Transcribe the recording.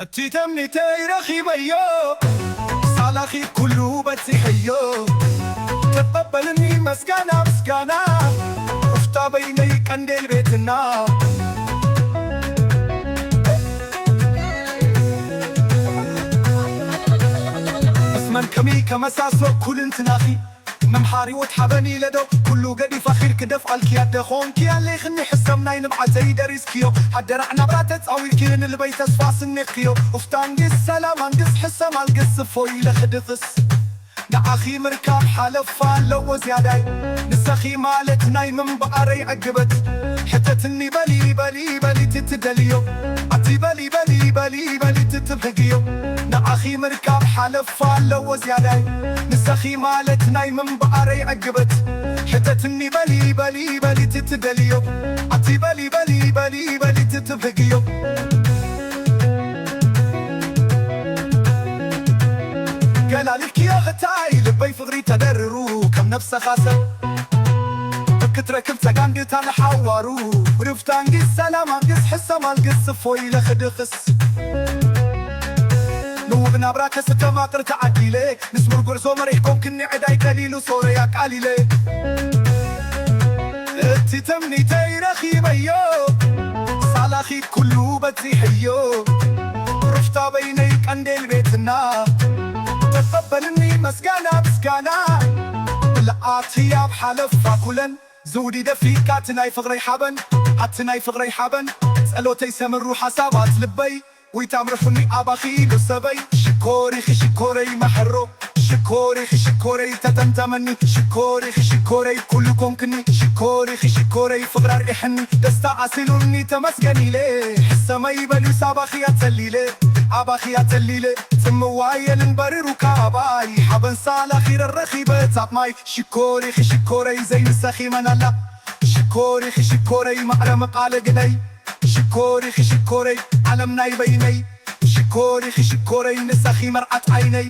እቲ ተምኒተይ ረኺበዮ፣ ሳላኺ ኩሉ በጺሐዮ። ተቐበልኒ መስጋና ምስጋና፣ ሩፍታ በይነይ ቀንዴል ቤትና። ምስ መን ከመይ ከመሳስሎ ኩልንትናኺ፣ መምሃሪ ወት ሓበን ኢለዶ ኩሉ ገዲፋ ኺድ ክደፍኣልኪ ኣደ ኾንኪ ኣለይኽኒ ሕሰም ናይ ንብዓተይ ደሪስክዮ። ሓደራዕ ናብራ ተጻዊርኪ ንልበይ ተስፋ ስኒቕክዮ። ኡፍታ ኣንግስ ሰላም ኣንግስ ሕሰም ኣልግስ ስፎ ኢለ ኽድቕስ፣ ንዓኺ ምርካብ ሓለፋ ኣለዎ ዝያዳይ። ንሰኺ ማለት ናይ ምንባረይ ዕግበት፣ ሕተትኒ በሊ በሊ በሊ ትትደልዮ። ኣቲ በሊ በሊ በሊ በሊ ትትብህግዮ። ንዓኺ ምርካብ ሓለፋ ኣለዎ ዝያዳይ። ንሰኺ ማለት ናይ ምንባረይ ዕግበት፣ ሕተትኒ በሊ በሊ በሊ ትትደልዮ። ኣቲ በሊ በሊ በሊ በሊ ትትብህግዮ። ገላሊክዮ እታይ ልበይ ፍቕሪ ተደርሩ፣ ከም ነብሰኻ ሰብ ክትረክብ ጸጋም ግታ ንሓዋሩ። ሩፍታ ኣንግስ ሰላም ኣንግስ ሕሰም ኣልግስ ስፎ ኢለ ኽድቕስ፣ ንውብ ናብራ ከስተማቕር ተዓዲለ። ንስሙር ጉዕዞ መሪሕ ኮንክኒ ዕዳይ ቀሊሉ ሶረይ ኣቃሊለ። እቲ ተምኒተይ ረኺበዮ፣ ሳላኺ ኩሉ በጺሐዮ። ሩፍታ በይነይ ቀንዴል ቤትና፣ ተቐበልኒ መስጋና ምስጋና። ብልዓት ህያብ ሓለፋ ኩለን፣ ዝውዲ ደፊካ እቲ ናይ ፍቕረይ ሓበን፣ ኣቲ ናይ ፍቕረይ ሓበን። ጸሎተይ ሰምሩ ሓሳባት ልበይ፣ ወይ ታምርሑኒ ኣባኺ ኢሉ ሰበይ። ሽኮሪኺ ሽኮረይ ማሕሮ፣ ሽኮሪኺ ሽኮረይ ተጠምጠመኒ። ሽኮሪኺ ሽኮረይ ኩሉ ኮንክኒ። ሽኮሪኺ ሽኮረይ ፍቕሪ ኣርኢሕኒ፣ ደስታ ኣሲሉኒ ተመስገን ኢለ። ሕሰመይ በሉ ሳባኺ ኣተሊለ፣ ኣባኺ ኣተሊለ። ጽምዋ የልን በሪሩ ካባይ፣ ሓበን ሳላኺ ረረኺበ ጻቕማይ። ሽኮሪኺ ሽኮረይ ዘይንሰኺ መን ኣላ? ሽኮሪኺ ሽኮረይ ማዕረ መቓለ ግነይ። ሽኮሪኺ ሽኮረይ ዓለም ናይ በይነይ። ሽኮሪኺ ሽኮረይ ንሰኺ መርዓት ዓይነይ።